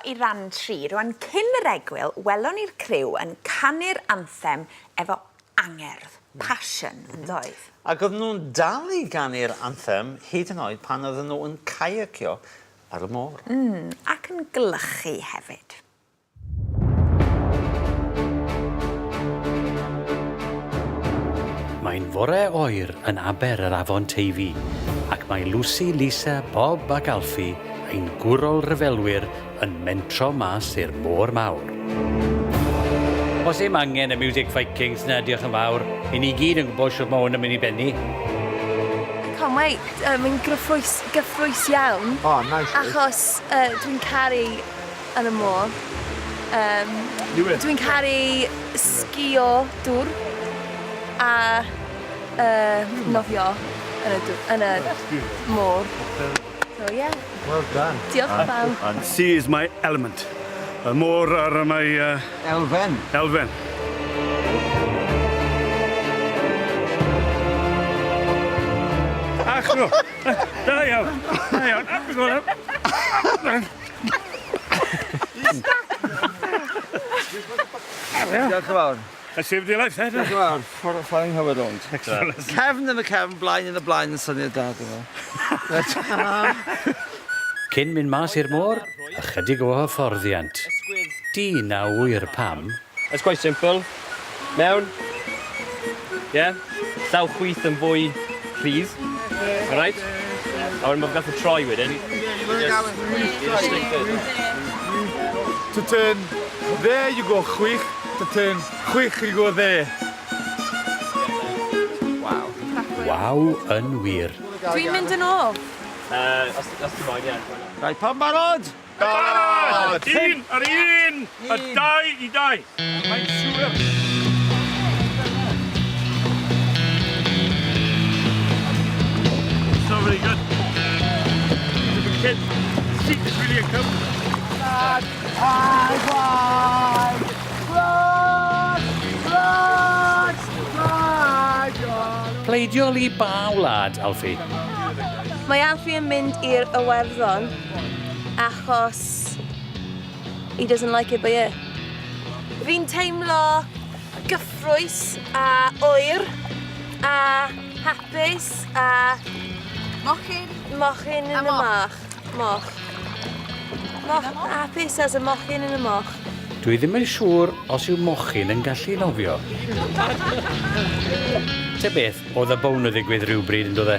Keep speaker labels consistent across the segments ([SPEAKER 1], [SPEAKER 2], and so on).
[SPEAKER 1] i ran 3. Rwan, cyn yr egwyl, welon ni'r criw yn canu'r anthem efo angerdd, passion, yn doedd?
[SPEAKER 2] Ac oedden nhw'n dal i ganu'r anthem hyd yn oed pan oedden nhw yn caiacio ar y môr.
[SPEAKER 1] Mm, ac yn glychu hefyd.
[SPEAKER 3] Mae'n fore oer yn aber yr afon Teifi, ac mae Lucy, Lisa, Bob ac Alfie, ein gwrol ryfelwyr, yn mentro mas i'r môr mawr. Oes ddim angen y Music Vikings 'na, diolch yn fawr. I ni gyd yn gwybod shwt mae hwn yn mynd i bennu.
[SPEAKER 4] I can't wait. Uh, mae'n gyffrous, gyffrous iawn.
[SPEAKER 5] Oh, nice.
[SPEAKER 4] Achos uh, dwi'n caru yn y môr. Um, dwi'n caru sgio dŵr a uh, nofio yn y, yn y môr. So, yeah.
[SPEAKER 5] Well done.
[SPEAKER 4] Diolch yn fawr.
[SPEAKER 6] Sea is my element. Y môr ar my...
[SPEAKER 5] Elfen.
[SPEAKER 6] Elfen. Ach, no. Da iawn. Da iawn. Up we go now.
[SPEAKER 5] Diolch yn fawr.
[SPEAKER 6] I saved your life, eh?
[SPEAKER 5] Diolch yn fawr. Flying how I don't. Cefn yn y cefn, blaen yn y blaen yn syniad da, dwi'n meddwl.
[SPEAKER 3] Cyn mynd mas i'r môr, ychydig o hyfforddiant. Dyn a ŵyr pam.
[SPEAKER 7] It's quite simple. Mewn. Yeah. Llaw chwith yn fwy rhydd. Alright? A wedyn mae'n gallu troi wedyn. You just stick it.
[SPEAKER 8] To turn there you go chwith, to turn chwith you go there.
[SPEAKER 5] Waw.
[SPEAKER 3] Waw yn wir.
[SPEAKER 4] Dwi'n mynd yn ôl.
[SPEAKER 7] Uh, os, os ti'n moyn, ie.
[SPEAKER 5] Right, pawb barod?
[SPEAKER 6] Barod! Un ar un, a dau i dau. Mae'n siŵr. It's not really good. The kid, the seat is really uncomfortable.
[SPEAKER 3] Pleidiol i ba wlad, Alfie?
[SPEAKER 4] Mae Alfie yn mynd i'r Iwerddon achos he doesn't like it but yeah. Fi'n teimlo gyffrous a oer a hapus a...
[SPEAKER 9] Mochyn.
[SPEAKER 4] Mochyn yn y moch. Moch. Moch, hapus as a mochyn yn y moch.
[SPEAKER 3] Dwi ddim yn siŵr os yw mochyn yn gallu nofio. Ta beth, oedd y bown o ddigwydd rhywbryd yn doedd e?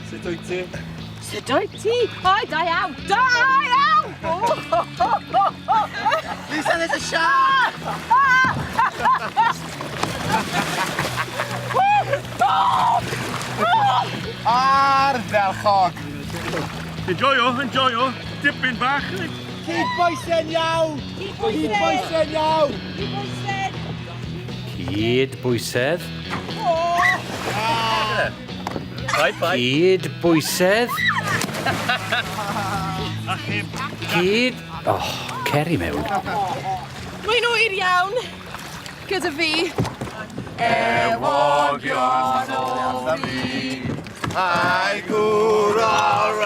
[SPEAKER 5] Sut wyt ti?
[SPEAKER 9] Sut wyt ti? O, da iawn! Da iawn!
[SPEAKER 5] Lisa, there's a shark!
[SPEAKER 8] Ardderchog!
[SPEAKER 6] Enjoyo, enjoyo. Dipyn bach.
[SPEAKER 8] Cyd-bwysedd iawn! Cyd-bwysedd iawn!
[SPEAKER 3] Cyd-bwysedd.
[SPEAKER 7] Right, bye.
[SPEAKER 3] Cyd-bwysedd. Cyd... Oh, cer i mewn.
[SPEAKER 4] Mae'n oer iawn gyda fi.
[SPEAKER 8] Ewogion o fi, a'i gŵr o'r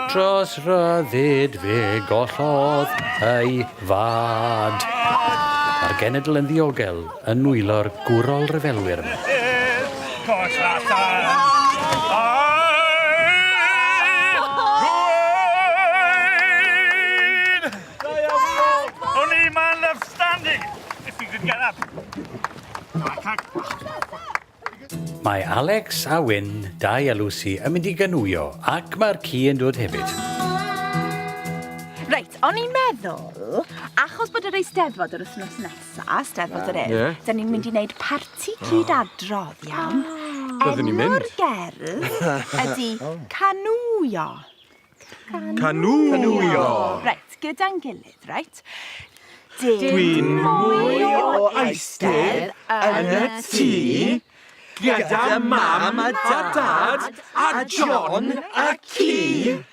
[SPEAKER 3] Dros ryddid fe gollodd ei fad. Mae'r genedl yn ddiogel yn nwylo'r gwrol ryfelwyr yma.
[SPEAKER 6] Only man left standing. If he could get up. I can't.
[SPEAKER 3] Mae Alex a Wyn, Dai a Lucy yn mynd i ganŵio ac mae'r ci yn dod hefyd.
[SPEAKER 9] Reit, o'n i'n meddwl, achos bod yr Eisteddfod yr wythnos nesa, Steddfod yr Urdd,
[SPEAKER 8] Ie.
[SPEAKER 1] da ni'n mynd i wneud parti cyd-adrodd, iawn?
[SPEAKER 8] Byddwn ni'n mynd.
[SPEAKER 1] Enw'r gerdd ydy Canŵio.
[SPEAKER 8] Canŵio.
[SPEAKER 1] Reit, gyda'n gilydd, reit?
[SPEAKER 8] Dwi'n mwy o eistedd yn y tŷ gyda mam a dad a John y ci.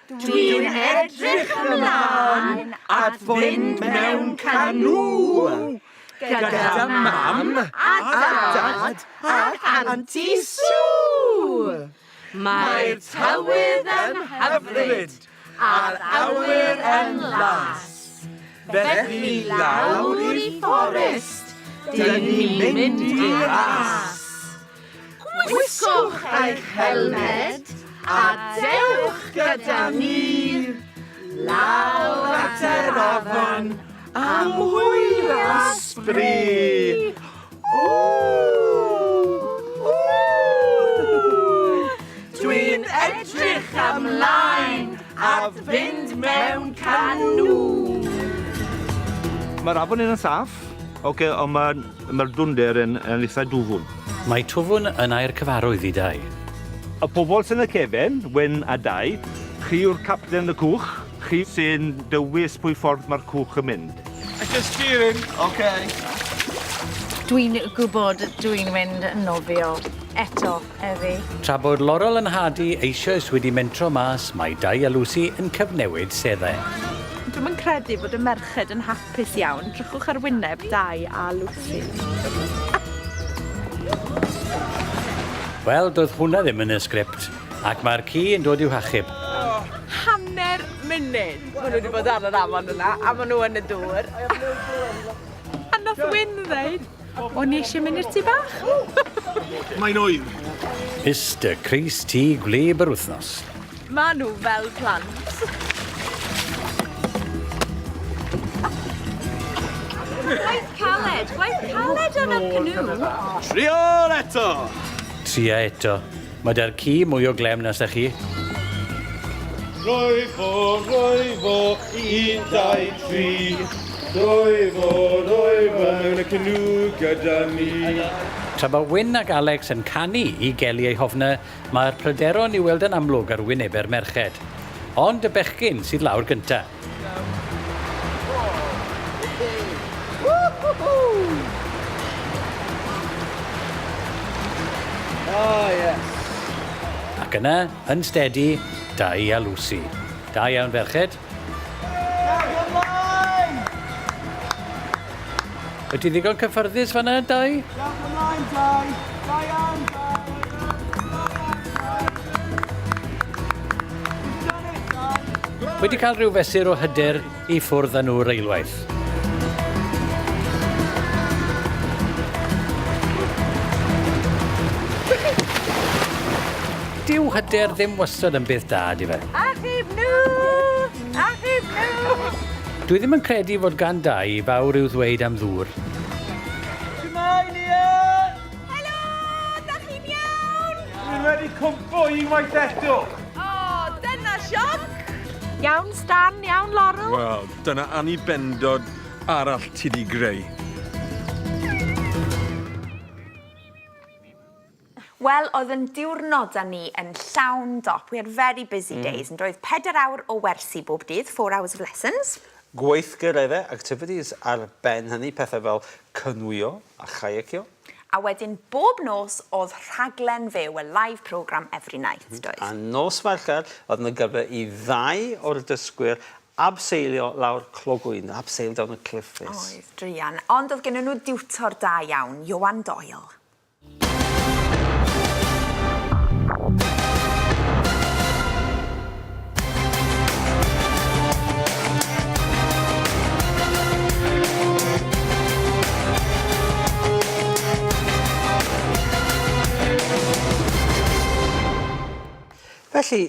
[SPEAKER 8] Dwi'n edrych ymlaen at fynd mewn canŵ.
[SPEAKER 10] Gyda mam a dad ac Anti Sue! Mae'r tywydd yn hyfryd a'r awyr yn las. Felly lawr i fforest, dyn ni'n mynd i ras. Gwisgwch eich helmed a dewch gyda ni lawr at yr afon am hwyl a sbri. Ww! Ww! Dwi'n edrych ymlaen at fynd mewn canŵ.
[SPEAKER 11] Mae'r afon yn saff, oce, ond mae'r ma dwnder yn, yn eitha dwfwn.
[SPEAKER 3] Mae twfwn yn air cyfarwydd i Dai.
[SPEAKER 11] Y pobl sy'n y cefen, Wyn a Dai, chi yw'r capten y cwch, chi sy'n dewis pwy ffordd mae'r cwch yn mynd.
[SPEAKER 8] Just steering.
[SPEAKER 5] Okay.
[SPEAKER 12] Dwi'n gwybod dwi'n mynd yn nofio eto heddi.
[SPEAKER 3] Tra bod Laurel yn Hardy eisoes wedi mentro mas, mae Dai a Lucy yn cyfnewid seddau.
[SPEAKER 9] Dwi'm yn credu bod y merched yn hapus iawn. Drychwch ar wyneb Dai a Lucy.
[SPEAKER 3] Wel, doedd hwnna ddim yn y sgript, ac mae'r ci yn dod i'w hachub.
[SPEAKER 9] Hanner munud maen nhw wedi bod ar yr afon yna, a maen nhw yn y dŵr. A nath Wyn ddeud, o'n i eisiau mynd i'r tŷ bach.
[SPEAKER 8] Mae'n oer.
[SPEAKER 3] Mister Crys T gwlyb yr wythnos.
[SPEAKER 9] Maen nhw fel plant.
[SPEAKER 1] Gwaith caled, gwaith caled yn y canŵ.
[SPEAKER 5] Trio eto!
[SPEAKER 3] Tria eto. Mae 'da'r ci mwy o glem na 'sa chi.
[SPEAKER 8] Rhoi fo, rhoi fo, un, dau, tri. Rhoi fo, rhoi fo mewn y canŵ gyda ni.
[SPEAKER 3] Tra bod Wyn ac Alex yn canu i gelu eu hofnau, mae'r pryderon i'w weld yn amlwg ar wynebau'r merched. Ond y bechgyn sydd lawr gynta'.
[SPEAKER 5] Oh, yes.
[SPEAKER 3] Ac yna, yn steady, Dai a Lucy. Da iawn, ferched.
[SPEAKER 5] Ymlaen!
[SPEAKER 3] Wyt ti ddigon cyffyrddus fan'na, Dai?
[SPEAKER 5] Diolch ymlaen, Dai! Da iawn, Dai!
[SPEAKER 3] Wedi cael rhyw fesur o hyder i ffwrdd â nhw'r eilwaith. Dyw hyder ddim wastad yn beth da, di fe?
[SPEAKER 9] Achub nhw! Achub nhw!
[SPEAKER 3] Dwi ddim yn credu fod gan Dai fawr i'w ddweud am ddŵr.
[SPEAKER 5] Shwmae, Nia!
[SPEAKER 1] Helo, da chi'n iawn?
[SPEAKER 8] Dwi wedi cwmpo unwaith eto.
[SPEAKER 9] O, dyna sioc! Iawn, Stan, iawn, Laurel.
[SPEAKER 13] Wel, dyna annibendod arall ti 'di greu.
[SPEAKER 1] Wel, oedd yn diwrnodau ni yn llawn dop. We had very busy days, yn doedd? Pedair awr o wersi bob dydd, four hours of lessons.
[SPEAKER 2] Gweithgareddau, activities, ar ben hynny, pethau fel canŵio a chaiacio.
[SPEAKER 1] A wedyn bob nos oedd rhaglen fyw, a live programme every night, doedd?
[SPEAKER 2] A nos Mercher, oedd yna gyfle i ddau o'r dysgwyr abseilio lawr clogwyn, abseil down a cliff face.
[SPEAKER 1] Oedd, druan. Ond oedd gennyn nhw diwtor da iawn, Ioan Doyle.
[SPEAKER 2] Felly,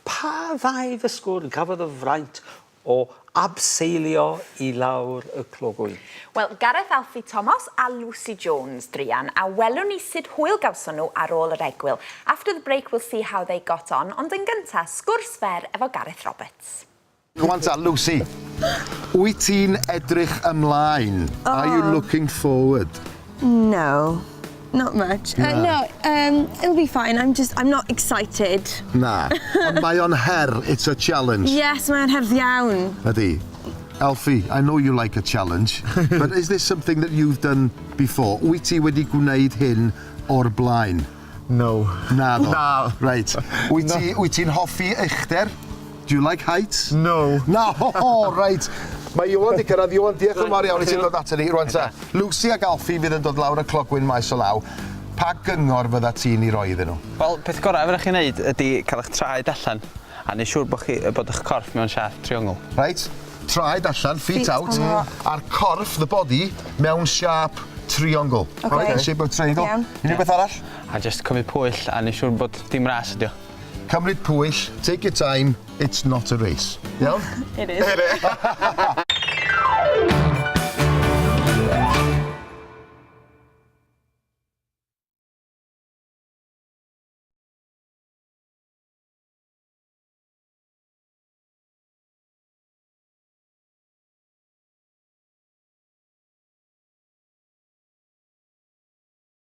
[SPEAKER 2] pa ddau ddysgwr gafodd y fraint o abseilio i lawr y clogwyn?
[SPEAKER 1] Wel, Gareth Alfie Thomas a Lucy Jones, druan, a welwn ni sut hwyl gawson nhw ar ôl yr egwyl. After the break we'll see how they got on, ond yn gynta, sgwrs fer efo Gareth Roberts.
[SPEAKER 14] Rwan ta, Lucy, wyt ti'n edrych ymlaen? Are you looking forward?
[SPEAKER 4] No, not much.
[SPEAKER 14] Na.
[SPEAKER 4] No, it'll be fine. I'm just, I'm not excited.
[SPEAKER 14] Na, ond mae o'n her, it's a challenge.
[SPEAKER 4] Yes, mae'n her iawn.
[SPEAKER 14] Ydy. Alfie, I know you like a challenge, but is this something that you've done before? Wyt ti wedi gwneud hyn o'r blaen?
[SPEAKER 8] No.
[SPEAKER 14] Naddo.
[SPEAKER 8] Na.
[SPEAKER 14] Reit. Wyt ti, wyt ti'n hoffi uchder? Do you like heights? No. No, oh, right. Mae Iwan 'di cyrraedd. Iwan, diolch yn fawr iawn i ti dod aton ni. Rwan ta, Lucy ac Alfie fydd yn dod lawr y clogwyn maes o law. Pa gyngor fydda ti'n 'i roi iddyn nhw?
[SPEAKER 15] Wel, peth gorau fedrwch chi wneud ydy cael eich traed allan a neud siŵr bod chi, bod eich corff mewn siâp triongl.
[SPEAKER 14] Reit, traed allan, feet,
[SPEAKER 15] Feet
[SPEAKER 14] out,
[SPEAKER 15] out.
[SPEAKER 14] a'r corff, the body, mewn siâp triongl.
[SPEAKER 15] Ocê.
[SPEAKER 14] Right, shape of triangle.
[SPEAKER 15] Iawn.
[SPEAKER 14] Unrhyw beth arall?
[SPEAKER 15] A jyst cymryd pwyll a neud siŵr bod dim ras ydi o.
[SPEAKER 14] Cymryd pwyll, take your time, it's not a race. Iawn?
[SPEAKER 9] It is.
[SPEAKER 14] It is.